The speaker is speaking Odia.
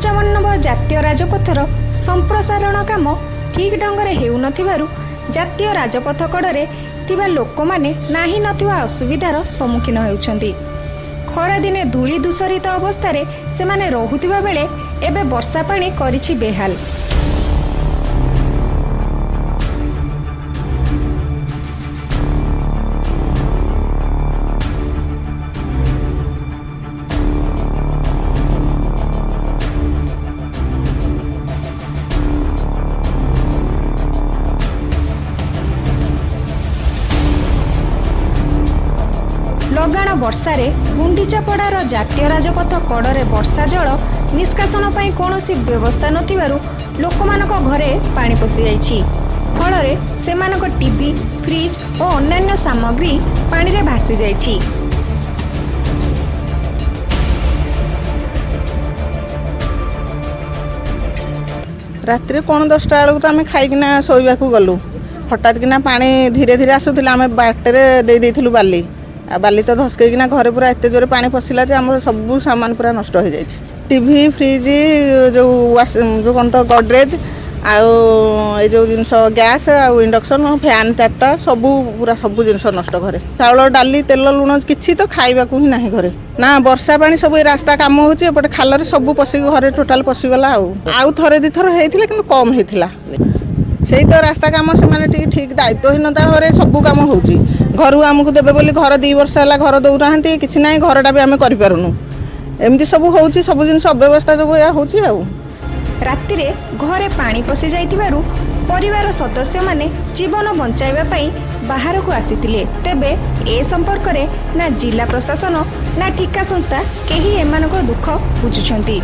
55 ନମ୍ବର ଜାତୀୟ ରାଜପଥର ସମ୍ପ୍ରସାରଣ କାମ ଠିକ୍ ଢଙ୍ଗରେ ହେଉନଥିବାରୁ ଜାତୀୟ ରାଜପଥ କଡ଼ରେ ଥିବା ଲୋକମାନେ ନାହିଁ ନଥିବା ଅସୁବିଧାର ସମ୍ମୁଖୀନ ହେଉଛନ୍ତି। ଖରାଦିନେ ଧୂଳି ଧୂସରିତ ଅବସ୍ଥାରେ ସେମାନେ ରହୁଥିବା ବେଳେ ଏବେ ବର୍ଷା ପାଣି କରିଛି ବେହାଲ। ଲଗାଣ ବର୍ଷାରେ ଗୁଣ୍ଡିଚାପଡ଼ାର ଜାତୀୟ ରାଜପଥ କଡ଼ରେ ବର୍ଷା ଜଳ ନିଷ୍କାସନ ପାଇଁ କୌଣସି ବ୍ୟବସ୍ଥା ନଥିବାରୁ ଲୋକମାନଙ୍କ ଘରେ ପାଣି ପଶିଯାଇଛି। ଫଳରେ ସେମାନଙ୍କ ଟିଭି, ଫ୍ରିଜ୍ ଓ ଅନ୍ୟାନ୍ୟ ସାମଗ୍ରୀ ପାଣିରେ ଭାସିଯାଇଛି। ରାତିରେ 9:45 ବେଳକୁ ତ ଆମେ ଖାଇକିନା ଶୋଇବାକୁ ଗଲୁ। ହଠାତ୍ କିନା ପାଣି ଧୀରେ ଧୀରେ ଆସୁଥିଲା। ଆମେ ବାଟରେ ଦେଇ ଦେଇଥିଲୁ ବାଲି, ଆଉ ବାଲି ତ ଧସକେଇକିନା ଘରେ ପୁରା ଏତେ ଜୋରେ ପାଣି ପଶିଲା ଯେ ଆମର ସବୁ ସାମାନ ପୁରା ନଷ୍ଟ ହୋଇଯାଇଛି। ଟିଭି, ଫ୍ରିଜ୍, ଯେଉଁ ଯେଉଁ କ'ଣ ତ ଗଡ଼ରେଜ୍, ଆଉ ଏଇ ଯେଉଁ ଜିନିଷ ଗ୍ୟାସ୍ ଆଉ ଇଣ୍ଡକ୍ସନ୍, ଫ୍ୟାନ୍ ଚାରିଟା, ସବୁ ପୁରା ସବୁ ଜିନିଷ ନଷ୍ଟ ଘରେ। ଚାଉଳ, ଡାଲି, ତେଲ, ଲୁଣ କିଛି ତ ଖାଇବାକୁ ହିଁ ନାହିଁ ଘରେ। ନା ବର୍ଷା ପାଣି ସବୁ ଏ ରାସ୍ତା କାମ ହେଉଛି, ଏପଟେ ଖାଲରେ ସବୁ ପଶିକି ଘରେ ଟୋଟାଲ୍ ପଶିଗଲା। ଆଉ ଥରେ ଦୁଇଥର ହେଇଥିଲା, କିନ୍ତୁ କମ୍ ହେଇଥିଲା। ସେଇ ତ ରାସ୍ତା କାମ ସେମାନେ ଟିକେ ଠିକ୍ ଦାୟିତ୍ୱହୀନତା ଭାବରେ ସବୁ କାମ ହେଉଛି। ଘରୁ ଆମକୁ ଦେବେ ବୋଲି ଘର 2 ବର୍ଷ ହେଲା ଘର ଦେଉନାହାନ୍ତି, କିଛି ନାହିଁ। ଘରଟା ବି ଆମେ କରିପାରୁନୁ। ଏମିତି ସବୁ ହେଉଛି। ସବୁ ଜିନିଷ ଅବ୍ୟବସ୍ଥା ଯୋଗୁଁ ଏହା ହେଉଛି। ଆଉ ରାତିରେ ଘରେ ପାଣି ପଶି ଯାଇଥିବାରୁ ପରିବାର ସଦସ୍ୟମାନେ ଜୀବନ ବଞ୍ଚାଇବା ପାଇଁ ବାହାରକୁ ଆସିଥିଲେ। ତେବେ ଏ ସମ୍ପର୍କରେ ନା ଜିଲ୍ଲା ପ୍ରଶାସନ ନା ଠିକା ସଂସ୍ଥା କେହି ଏମାନଙ୍କର ଦୁଃଖ ବୁଝୁଛନ୍ତି।